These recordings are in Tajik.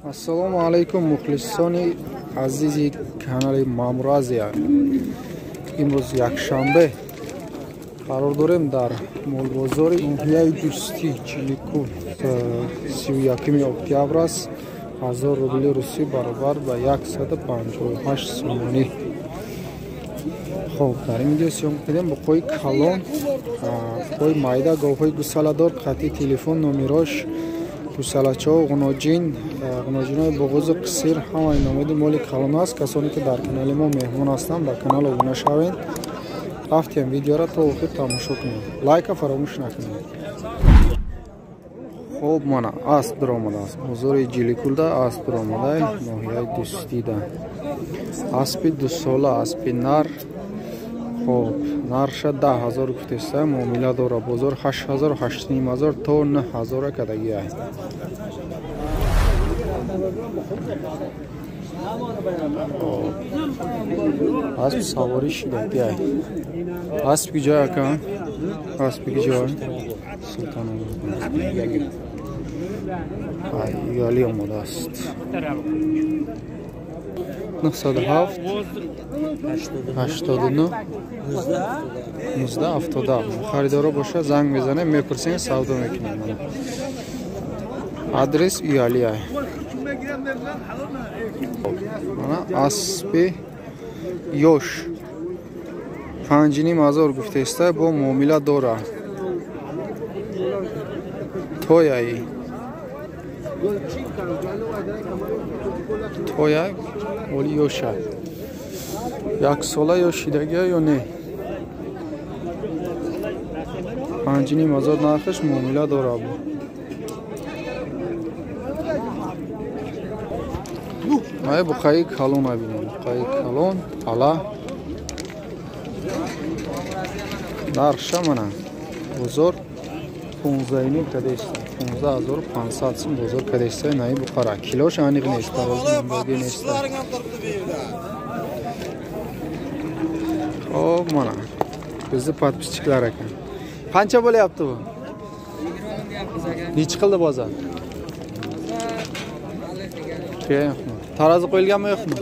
Ассалому алайкум мухлисони азизи канали Мамур Азия. Имрӯз якшанбе қарор дорем дар молбозори ноҳияи Дӯстӣ Чиликул. 31 октябр аст. 1000 рубли русӣ баробар ба 158 сомонӣ. Хоб, дар ин видео съёмка кардем буқои калон, буқои майда, говҳои гусаладор, қатъи телефон, номерош, гусалачаҳо, ғуноҷин, ғуноҷинҳои буғузу қисир, ҳамаи намуди моли калон аст. Касоне ки дар канали мо меҳмон ҳастанд, ба канал обуна шавед. Рафтем видеоро то охир тамошо кунед. Лайка фаромӯш накунед. Хоб, мана асп даромадааст. Бозори Ҷиликулда асп даромада, ноҳияи Дӯстида. Аспи дусола, аспи нар. Хоб, нарша 10,000 гуфтеста, муомила дора. Бозор 8,000, 8,500 то 9,000 кадагия. Асп саворӣ шидагия. Аспи ҷой ака? Аспи ҷой? Султанобод. Али омодааст. 907 89 19 77. Харидоро боша занг мезанем, мепурсем, савдо мекунем. Адрес Уялия. Аспи ёш 5,500 гуфтеста, бо муомила дора. Тояи тоя оли ёша. Як сола ё шидагия ё не? 5,500 нархаш, муомила дора. Май буқаи калон бинем. Буқаи калон, ала. Нархша мана. Бозор 15,5 кадеста. 15,500 сум бозор кадеста наи буқара. Килош аниқ нест, тарози нест. Хоб, мана. Bizni подписчиклар ekan. Qancha bo'lyapti bu? Nechi qildi bozor? Yo'qmi? Tarozi qo'yilganmi yo'qmi?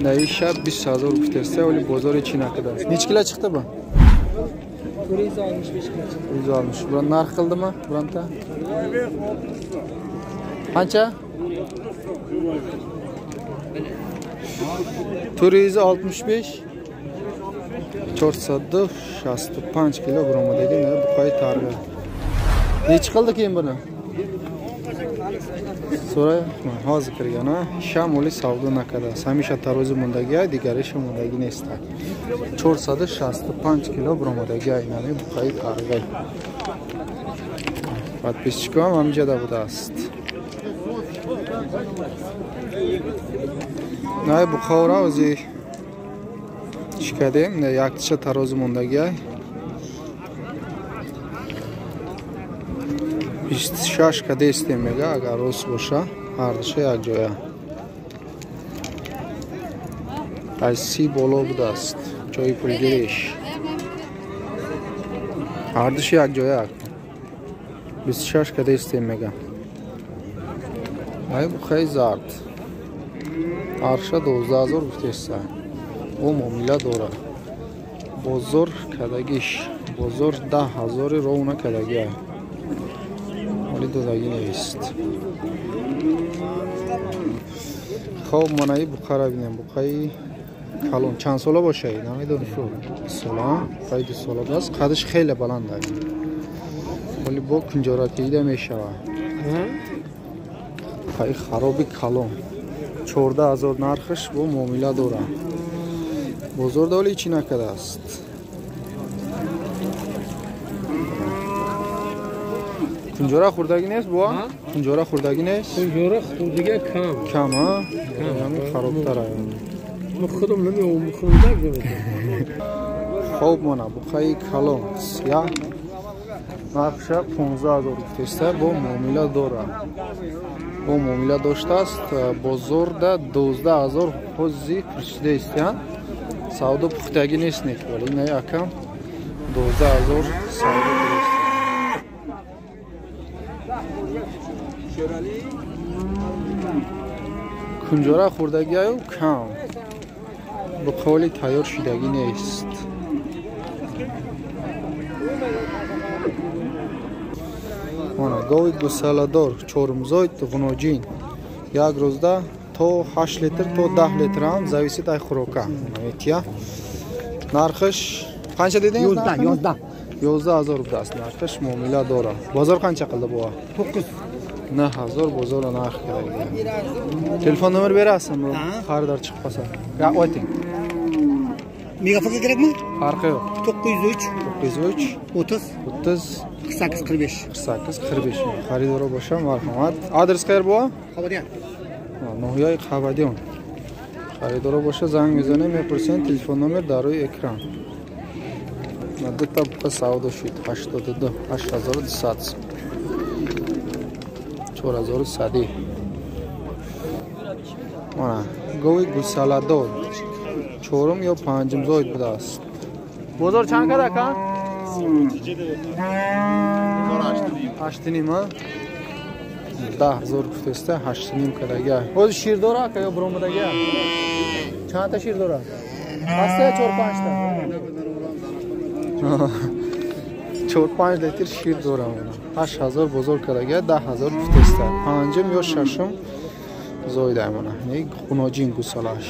Naisha 20,000 guftersa, o'li bozor ichi naqida. Nechi kilo chiqdi bu? 465 kilo chiqdi. 460. Buran narx qildimi? Buranta? Qancha? 465 465 kilo buromadagi buqay targ'i. Nechi qildi keyin buni? So'rayapman. Hozir kirgan, ha? Sham o'li savdo nakada. Hamisha tarozi mundagiya, digari sham mundagi nesta. 465 kilo buromadagi aynani buqay targ'i. Подписчикам ҳамҷада будааст. Най буқаора ози чӣ кардем? Яктиша тарози мондагия. 26 кадестем мега, агар рост боша, ҳардуша якҷоя. Аз 30 боло будааст ҷои пулгириш. Ҳардуша якҷоя. 26 кадестем мега. Най буқаи зард. Арша 12,000 гуфтеста. О муомила дорад. Бозор кадагиш. Бозор 10,000 ровна кадагия. Оли додагӣ нест. Хоб, манаи буқара бинем. Буқаи калон. Чанд сола бошад? Намедонем. Сола. Буқаи 2 сола аст. Қадаш хеле баланд аст. Оли бо кунҷоратида мешавад. Буқаи хароби калон. 14,000 нархаш, бо муомила дорад. Бозор доли чӣ накардааст? Кунҷора хӯрдагӣ нест бо? Кунҷора хӯрдагӣ нест? Кунҷора хӯрдагӣ кам. Кам, ҳа? Яъне харобтар. Ман худам намеом хӯрдаг. Хоб, мана буқаи калон, сиёҳ. Нархша 15,000 гуфтеста, бо муомила дорад. Бо муомила доштааст. Бозорда 12,000 ҳози пурсидаистян. Савдо пухтагӣ нест нек, вале инаи акам 12,000 савдо кардааст. Кунҷора хӯрдагиаю кам. Буқоли тайёр шидагӣ нест. Ана гови гусаладор чорумзоид ғуноҷин. Як рӯзда то 8 литр то 10 литр ҳам зависит ай хӯрока. Метия. Нархш қанча дединgiz? 11. 11,000 будааст нархш, муомила дора. Бозор қанча қилди бува? 9. 9,000 бозор нарх kerak. Telefon nomer berasizmi? Xaridor chiqib qolsa. Ya ayting. Megafonga kerakmi? Farqi yo'q. 903 903 30 30 48 45 48 45. Xaridor bo'lsa marhamat. Adres qayer bu? Qabadiyon. Ноҳияи Қабадиён. Харидоро боша занг мезанем, мепурсем, телефон номер дар рӯи экран. Дута буқа савдо шуд 82 8200 4100. Мана гови гусаладор чорум ё панҷум зоид будааст. Бозор чанд кад ака? 8.5. 10,000 гуфтеста, 8.5 кадага. Ҳозир шир дора ака ё буромадага? Чандта шир дора? Ҳаста ё 4-5 та? 4-5 литр шир дора. 8,000 бозор кадага, 10,000 гуфтеста. Панҷум ё шашум зоида мона. Не хуноҷин гусалаш.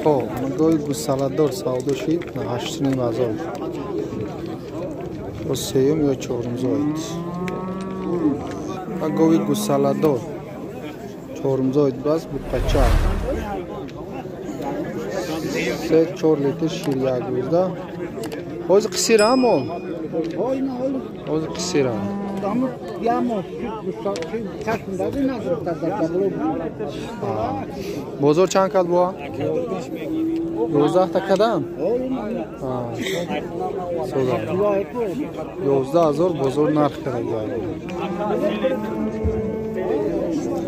Хоб, гови гусаладор савдо шид 8.5,000. Ё сеюм ё чорум зоид. Гови гусаладор чорум зоид бас буқача. 3-4 литр шир як рӯзда. Ҳозир қисира мол? Ҳозир қисира. Бозор чанд кад буа? 11 та кадам? 11,000 бозор нарх кардагӣ.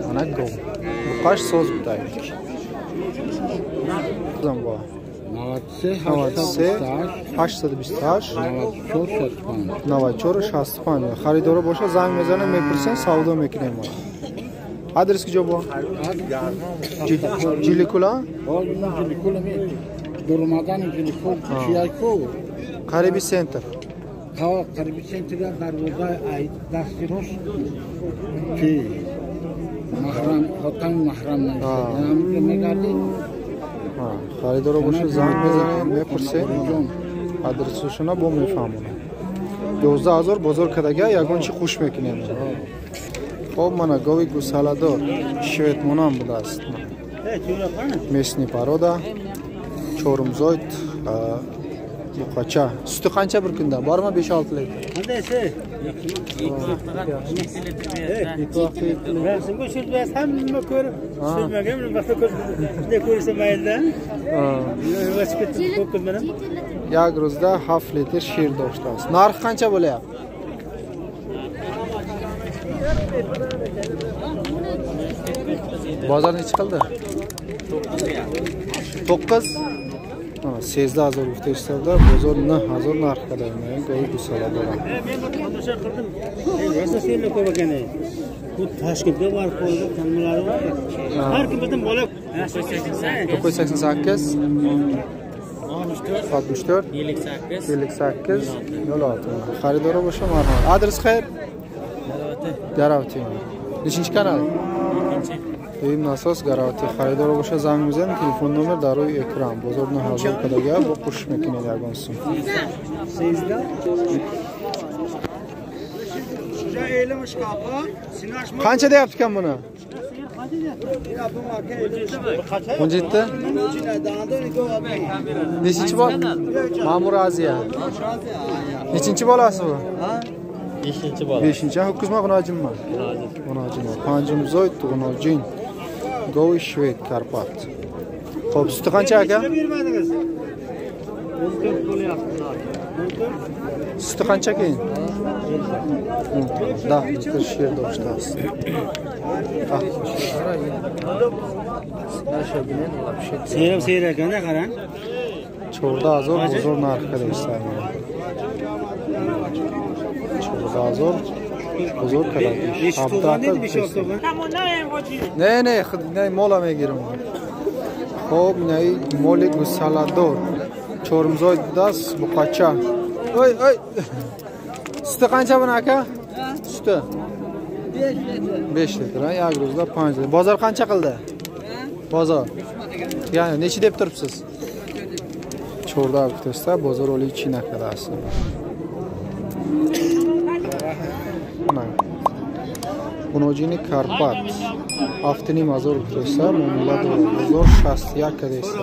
Ана гов. Буқаш соз будай. Буа. 93 828 94 65 65. Харидоро боша занг мезанем, мепурсем, савдо мекунем. Адрес куҷо бо? Ҷиликула? Дуромадани Ҷиликул Чияйко. Қариби центр. Қариби центр дарвозаи дасти рост ки маҳрам, хотам маҳрам навишта. Мегардӣ. Харидоро боша занг мезанем, мепурсем, адресашона бо мефаҳмонем. 11,000 бозор кардага, ягон чи хуш мекунем. Хоб, мана гови гусаладор шветмонам будааст. Местный порода, чорумзоид буқача. Сути қанча bir kunda? Bormi 5-6 litr? Hamma ko'rib, suzmagan, boshqa ko'rsa mayldan. Як рӯзда 7 литр шир доштааст. Нарх қанча bo'lyapti? Bozor necha qildi? 9. 13,000 gufta hisobda, bozor 9,000 narx qadar. Go'y gusalador. Men bir tomosha qildim. Rosa senlar ko'p ekan. Bu Toshkentga borib qo'ydi, taniladi. Har kim bizdan bola 988 64 58 58 06. Xaridori bo'lsa marhamat. Adres qayer? Garavti. Nechinchi kanal? Дуюм насос Garavti. Xaridori bo'lsa занг мезанем, телефон номер дар рӯи экран. Бозор 9000 кадага бо қӯшиш мекунед ягон сум. Qancha deyapti ekan buni? 17? Nechinchi bor? Ma'mur Aziya. Nechinchi bolasi bu? 5-chi bola. 5-chi. Ho'kizmi, g'unojinmi? G'unojin. Panjim zoyd, g'unojin. Govi shved Karpat. Xo'p, suti qancha aka? Suti qancha keyin? 10 litr shir do'shtasi. Seyir seyir ekanda qarang. 14,000 bozor narxi deyishlar. 14,000 Бозор кардагиш 17 Не, не, не, мола мегирам. Хоб, инаи моли гусаладор. Чормзой будааст, буқача. Ой, ой. Сути қанча буна ака? Сути 5 litr, як рӯзда 5 litr. Бозор qancha qildi? Бозор. Ya'ni necha deb turibsiz? 14 guftasida бозор оли чӣ накардааст. Ғуноҷини Карпат 7,5 ҳазор гуфтаста, муомила дорад. Бозор 61 кадеста.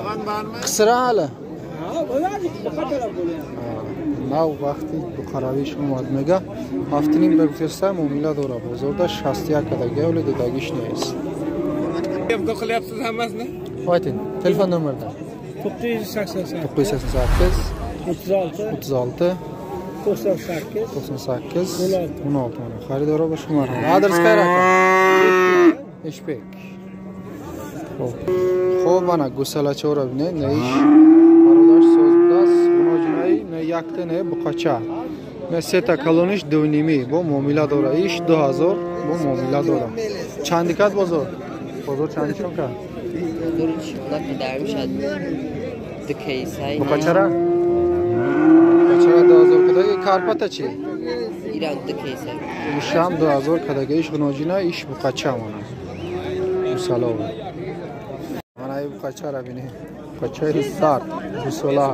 Қисра ҳала? Нав вақти буқаравиш омад мега 7,5 гуфтаста, муомила дорад. Бозорда 61 кадага, вале додагиш нест. Qilyapsiz hammasini? Ayting, telefon nomerdan. 988 988 36 36 98 98 16. Xaridorlar boshqa marhamat. Adres qayerda aka? Eshbek. Xo'p. Xo'p, mana gusalacha бинед, не иш бародарш соз будааст. Ғуноҷинаи не якта, не буқача. Не сета калониш 2,5 бо муомила дора. Иш 2000 бо муомила дора. Чанди кад бозор? Бозор чанди чон кард? Буқачара? Буқачара 2000 кадаги, карпата чи? Ишам 2000 кадаги, иш ғуноҷина, иш буқача мана. Гусалов. Мана и буқачара бинед. Буқачаи сард, гусола.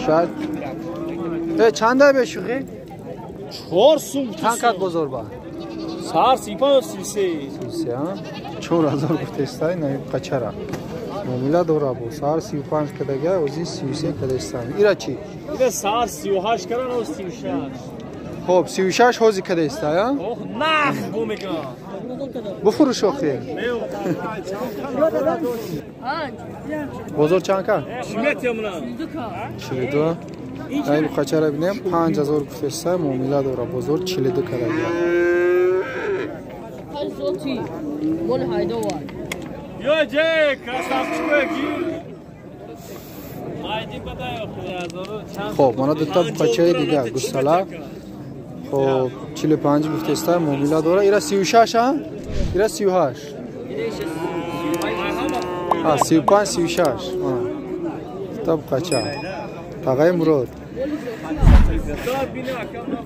Шояд чанда бешухӣ? 4 сум. Чанд кад бозор ба? Сар 35 33. 33, а? 4000 гуфтестай на буқачара. Муомила дора бо сар 35 кадага, ози 33 кадестан. Ира чи? Ира сар 38 каран, оз 36. Хоб, 36 ҳози кадестай, а? Ох, нах бу мекунам. Буфурӯш охир. Бозор чанд кард? 42. Ай буқачара бинем, 5000 гуфтестай, муомила дора. Бозор 42 кадага. Хоб, мана дута буқачаи дигар гусала. Хоб, 45 гуфтестай, муомила дора. Ира 36, а? Ира 38. А, 35, 36. Мана. Дута буқача. Тағаи Мурод.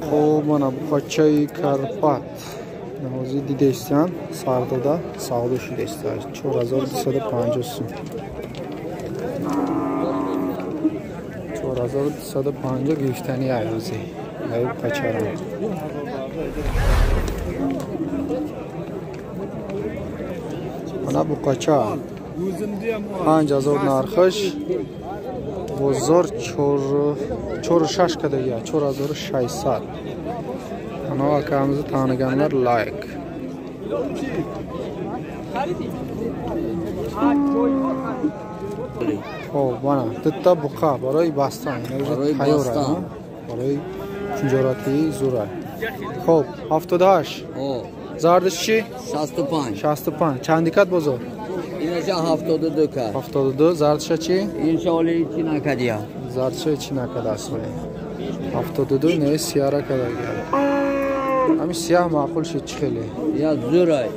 Хоб, мана буқачаи Карпат. Ҳозир дидестиян, сардода савдо шудеста. 4250 сум. 4250 гирифтани айрӯзӣ. Ай буқачара. Мана буқача 5000 нархаш, бозор 4,6 кадагия, 4600. Ана акамиzni taniganlar лайк. Хоб, мана дутта буқа барои бастан, тайёр, барои тиҷорати зура. Хоб, 78. Зардиш чи? 65. 65. Чанди кад бозор? Инаша 72 кад. 72. Зардиша чи? Инша оли чи накадия. Зардиша чи накадааст оли. 72 не сияра кадагия. Ҳами сияҳ маъқул шид чи хеле? Я зурай.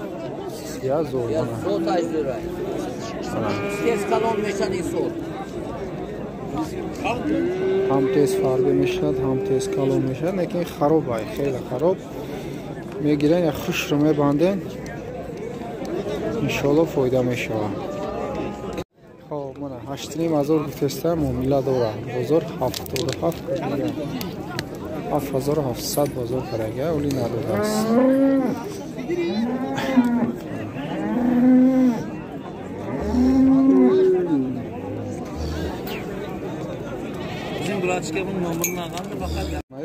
Сияҳ зур. Я сотай зурай. Тез калон мешад ин сот. Ҳам тез фарбе мешад, ҳам тез калон мешад, лекин хароб ай, хеле хароб. Мегирен, я хушро мебанден. Иншоалло фоида мешавад. Хоб, мана 8,5 ҳазор гуфтеста, муомила дорад. Бозор 77 кадага. 7700 бозор кадага, оли надодааст.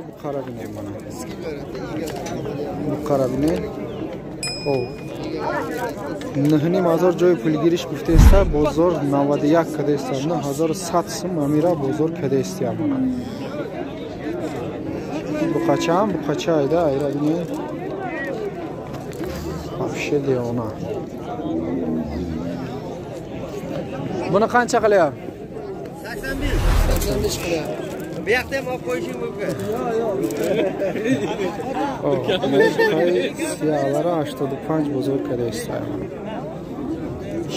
Буқара бинем, мана. Буқара бинем. Хоб. 9,5 ҳазор ҷои пулгириш гуфтеста, бозор 91 кадеста. 9100 сум амира бозор кадестия мана. Буқачаам, буқача айда, айра бинем. Вообще девона. Buni qancha qilyapti? 85. 85 qilyapti. Bu yoqda ham olib qo'yishing mumkin. Сиялара 85 бозор карда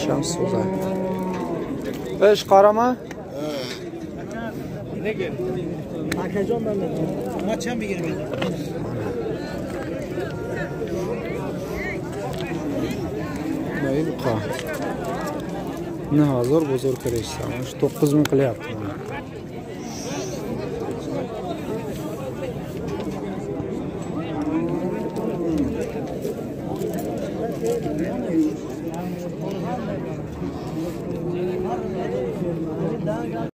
шам соза. Эш қарама? Akajon ben maçam bir Buqa 9000 bozor карда 9000 qilyapti.